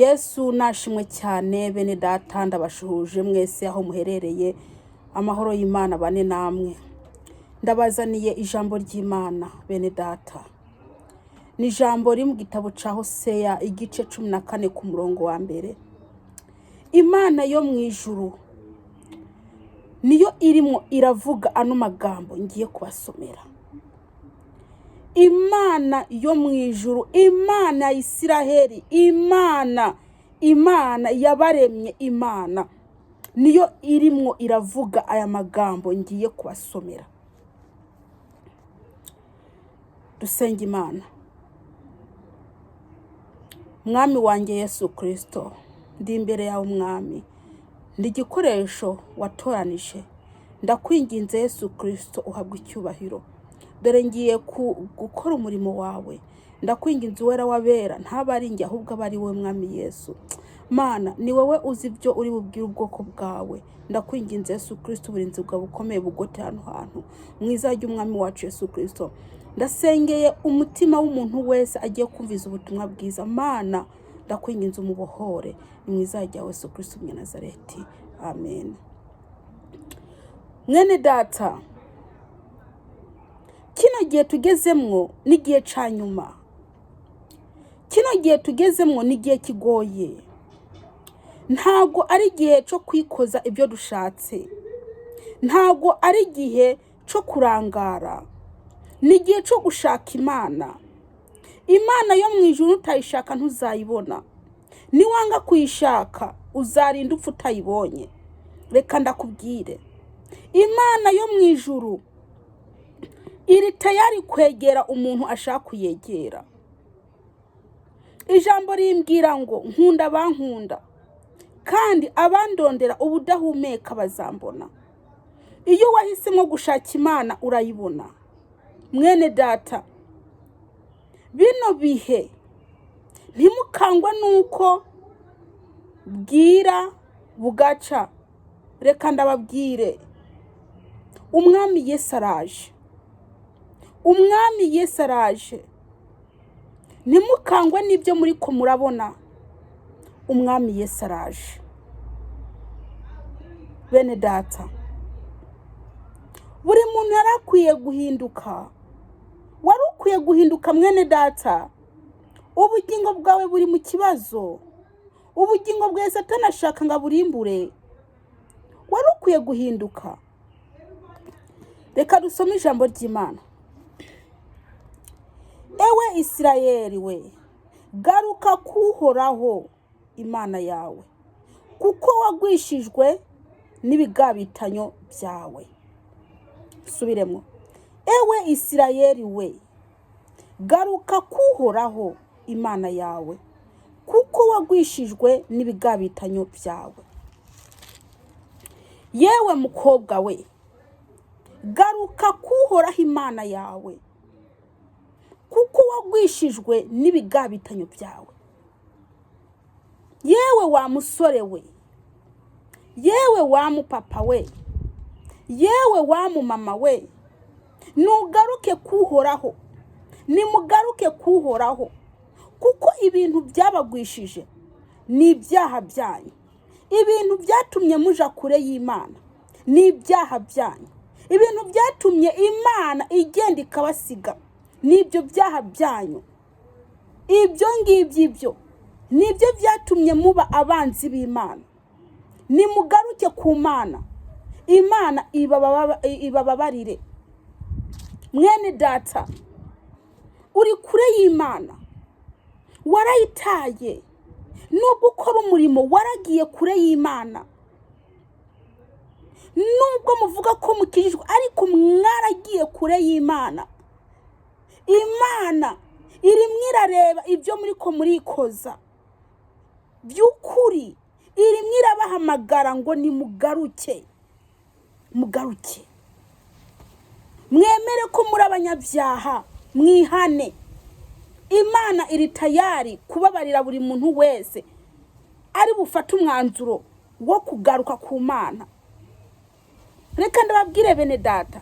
Yesu nashimwe cyane. Bene data, ndabashuhuje mwese aho muherereye. Amahoro y'Imana bane namwe. Ndabazaniye ijambo ry'Imana, bene data. Ni ijambo riri mu gitabo cya Hoseya, igice 14, ku murongo wa mbere. Imana yo mu ijuru niyo irimo iravuga ano magambo ngiye kubasomera. Imana yo mu ijuru, Imana ya Isiraheli, Imana yabaremye, Imana niyo irimo iravuga aya magambo ngiye kubasomera. Dusenga Imana. Mwami wanjye Yesu Kirisito, ndi imbere yawe Mwami, ndi igikoresho watoranije. Ndakwinginze Yesu Kirisito, uhabwe icyubahiro. Dore ngiye gukora umurimo wawe. Ndakwinginze, Uwera w'abera, ntaba ari njye, ahubwo aba ari wowe Mwami Yesu. Mana, ni wowe uzi ibyo uri bubwire ubwoko bwawe. Ndakwinginze Yesu Kirisito, uburinzi bwawe bukomeye bugote hano hantu, mu izina ry'Umwami wacu Yesu Kirisito. Ndasengeye umutima w'umuntu wese agiye kumviza ubutumwa bwiza. Mana, ndakwinginze umubohore. Ni mu izina rya Yesu Kirisito Umunyanazareti, amen. Mwene data, kino gihe tugezemwo n'igihe ca nyuma. Kino gihe tugezemwo ni igihe kigoye. Ntabwo ari igihe cyo kwikoza ibyo dushatse, ntabwo ari igihe cyo kurangara, ni igihe cyo gushaka Imana. Imana yo mu ijuru utayishaka ntuzayibona. Niwanga kuyishaka, uzarinda upfa utayibonye. Reka ndakubwire, Imana yo mu ijuru iri tayari kwegera umuntu ashaka kuyegera. Ijambo rimbwira ngo: "Nkunda abankunda, kandi abandondera ubudahumeka bazambona." Iyo wahisemo gushaka Imana, urayibona. Mwene data, bino bihe ntimukangwe nuko bwira bugaca. Reka ndababwire, Umwami Yesu araje, Umwami Yesu araje. Ntimukangwe n'ibyo muri ko murabona. Umwami Yesu araje. Bene data, buri muntu yari akwiye guhinduka. Wari ukwiye guhinduka, mwene data. Ubugingo bwawe buri mu kibazo. Ubugingo bwawe Satani ashaka ngo aburimbure. Wari ukwiye guhinduka. Reka dusome ijambo ry'Imana. Ewe Isirayeli we, garuka kuhoraho Imana yawe, kuko wagwishijwe n'ibigabitanyo byawe. Subiremo. Ewe Isirayeli we, garuka kuhoraho Imana yawe, kuko wagwishijwe n'ibigabitanyo byawe. Yewe mukobwa we, garuka kuhoraho Imana yawe, kuko wagwishijwe n'ibigabitanyo byawe. Yewe wa musore we, yewe wa mupapa we, yewe wa mumama we, nugaruke kuhoraho. Nimugaruke kuhoraho, kuko ibintu byabagwishije ni ibyaha byanyu. Ibintu byatumye muja kure y'Imana ni ibyaha byanyu. Ibintu byatumye Imana igenda ikabasiga ni ibyo byaha byanyu. Ibyo ngibyo, ibyo nibyo byatumye muba abanzi b'Imana. Nimugaruke ku Mana, Imana ibababarire. Mwene data, uri kure y'Imana, warayitaye. Nubwo ukora umurimo, waragiye kure y'Imana. Nubwo muvuga ko mukijijwe, ariko mwaragiye kure y'Imana. Imana irimwo irareba ibyo muri ko murikoza. By'ukuri irimwo irabahamagara ngo nimugaruke, mugaruke, mwemere ko muri abanyabyaha, mwihane. Imana iri tayari kubabarira buri muntu wese ari bufate umwanzuro wo kugaruka ku Mana. Reka ndababwire, bene data,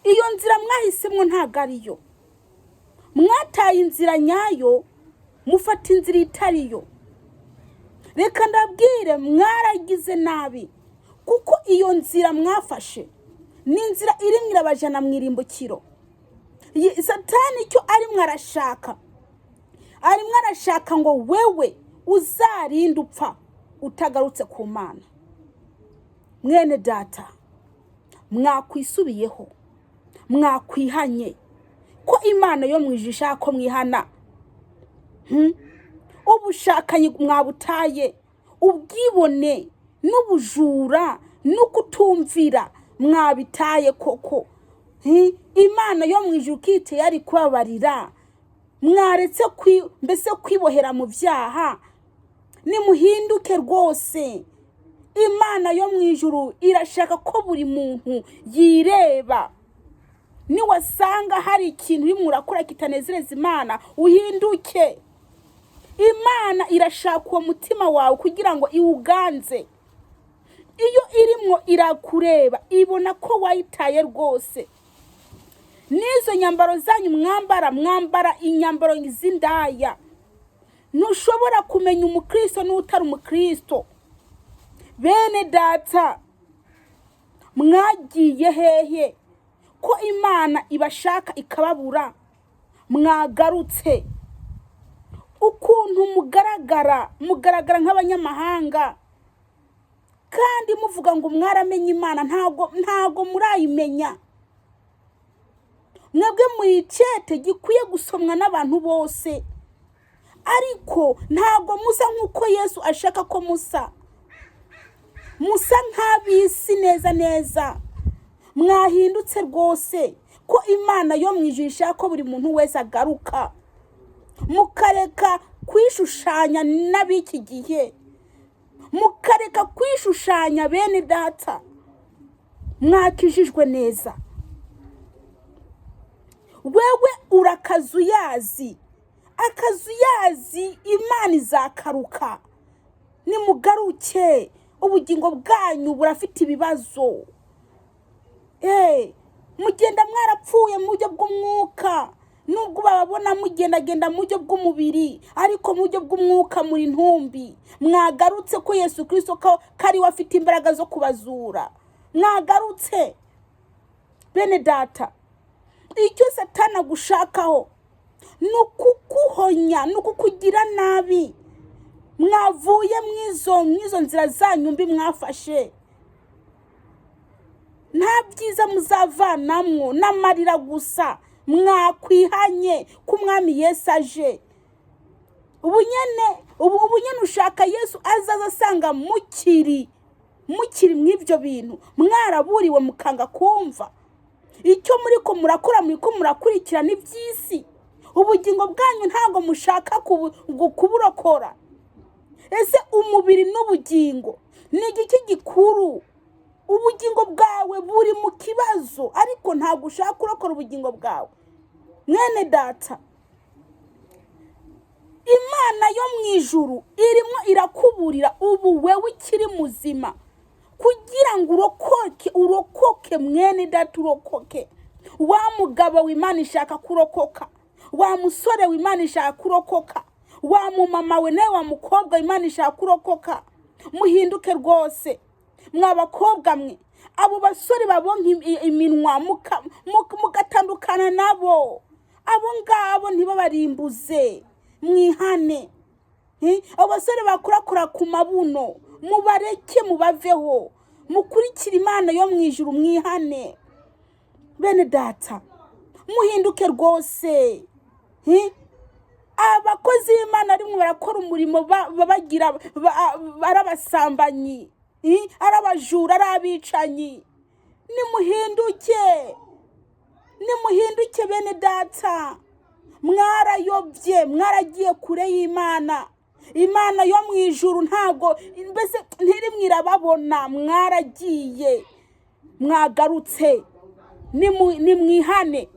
iyo nzira mwahisemo ntabwo ariyo. Mwataye inzira nyayo, mufata inzira itariyo. Reka ndabwire, mwaragize nabi, kuko iyo nzira mwafashe ni inzira irimo irabajana mu irimbukiro. Satani icyo arimo arashaka, arimo arashaka ngo wewe uzarinde upfa utagarutse ku Mana. Mwene data, mwakwisubiyeho, mwakwihanye, ko Imana yo mu ijuru ishaka ko mwihana. Ubushakanyi mwabutaye, ubwibone n'ubujura no kutumvira mwabitaye koko. Imana yo mu ijuru ikite yari kubabarira. Mwaretse mbese kwibohera mu byaha, nimuhinduke rwose. Imana yo mu ijuru irashaka ko buri muntu yireba. Niwasanga hari ikintu urimo urakora kitanezereza Imana, uhinduke. Imana irashaka uwo mutima wawe kugira ngo iwuganze. Iyo irimwo irakureba, ibona ko wayitaye rwose. N'izo nyambaro zanyu mwambara, mwambara inyambaro z'indaya. Ntushobora kumenya umukristo n'utari umukristo. Bene data, mwagiye hehe ko Imana ibashaka ikababura? Mwagarutse. Ukuntu mugaragara, mugaragara nk'abanyamahanga, kandi muvuga ngo mwaramenye Imana. Ntabwo murayimenya. Mwebwe muri icete gikwiye gusomwa n'abantu bose, ariko ntabwo musa nk'uko Yesu ashaka ko musa. Musa nk'ab'isi neza neza. Mwahindutse rwose, ko Imana yo mu ijuru ishaka ko buri muntu wese agaruka, mukareka kwishushanya n'ab'iki gihe, mukareka kwishushanya. Bene data, mwakijijwe neza, wewe urakazuyazi, akazuyazi, Imana izakaruka. Nimugaruke, ubugingo bwanyu burafite ibibazo. Mugenda mwarapfuye mu buryo bw'umwuka, nubwo bababona mugendagenda mu buryo bw'umubiri, ariko mu buryo bw'umwuka muri ntumbi. Mwagarutse ko Yesu Kirisito ko ari we afite imbaraga zo kubazura. Mwagarutse, bene data. Icyo Satana agushakaho ni ukuguhonya, ni ukukugira nabi. Mwavuye mw'izo nzira zanyu mbi mwafashe, nta byiza muzavanamwo, n'amarira gusa. Mwakwihanye ko Umwami Yesu aje. Ubu nyene, ubu nyene ushaka Yesu azaza asanga mukiri mw'ibyo bintu, mwaraburiwe mukanga kumva. Icyo muri ko murakora, muri ko murakurikirana iby'isi. Ubugingo bwanyu ntabwo mushaka kuburokora. Ese umubiri n'ubugingo ni igiki gikuru? Ubugingo bwawe buri mu kibazo, ariko ntabwo ushaka kurokora ubugingo bwawe. Mwene data, Imana yo mu ijuru irimo irakuburira ubu, wewe ukiri muzima, kugira ngo urokoke, urokoke mwene data, urokoke. Wa mugabo w'Imana ishaka kurokoka, wa musore w'Imana ishaka kurokoka, wa mumama we nawe wa mukobwa w'Imana ishaka kurokoka. Muhinduke rwose, mwa bakobwa mwe. Abo basore babonka iminwa, mugatandukana nabo, abo ngabo ntibabarimbuze. Mwihane. Abo basore bakurakura ku mabuno, mubareke, mubaveho, mukurikire Imana yo mu ijuru. Mwihane, bene data, muhinduke rwose. Abakozi b'Imana rimwe barakora umurimo bagira ari abasambanyi, ari abajura, ari abicanyi. Nimuhinduke, nimuhinduke bene data. Mwarayobye, mwaragiye kure y'Imana. Imana yo mu ijuru ntabwo mbese ntirimwe irababona. Mwaragiye, mwagarutse. Nimwihane,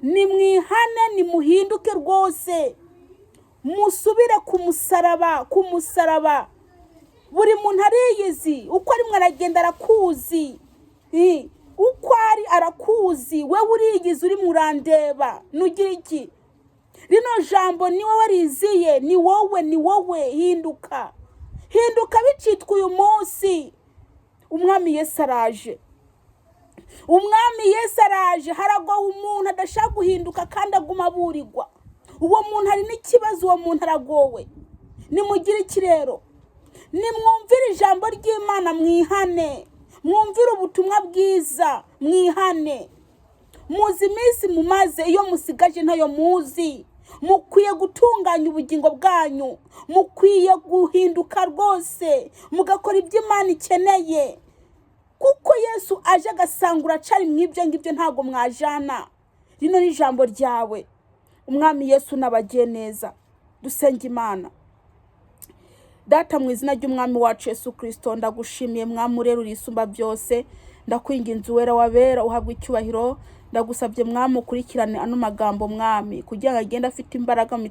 nimwihane, nimuhinduke rwose, musubire ku musaraba, ku musaraba. Buri muntu ariyizi uko arimo aragenda, arakuzi. Uko ari arakuzi. Wowe uriyizi, urimo urandeba, nugira iki? Rino jambo ni wowe riziye, ni wowe, ni wowe. Hinduka. Hinduka bicitwa uyu munsi. Umwami Yesu araje, Umwami Yesu araje. Haragowe umuntu adashaka guhinduka kandi aguma aburirwa. Uwo muntu hari n'ikibazo, uwo muntu aragowe. Nimugire iki rero? Nimwumvire ijambo ry'Imana mwihane, mwumvire ubutumwa bwiza mwihane. Muzi iminsi mumaze, iyo musigaje ntayo muzi. Mukwiye gutunganya ubugingo bwanyu, mukwiye guhinduka rwose, mugakora ibyo Imana ikeneye, kuko Yesu aje agasanga uracari mu ibyo ngibyo, ntabwo mwajana. Rino ni ijambo ryawe. Umwami Yesu nabagiye neza. Dusenga Imana. Data, mu izina ry'Umwami wacu Yesu Kirisito, ndagushimiye Mwami urera urisumba byose. Ndakwinginze, Uwera wabera, uhabwa icyubahiro. Ndagusabye Mwami, ukurikirane ano magambo Mwami, kugira ngo agende afite imbaraga mu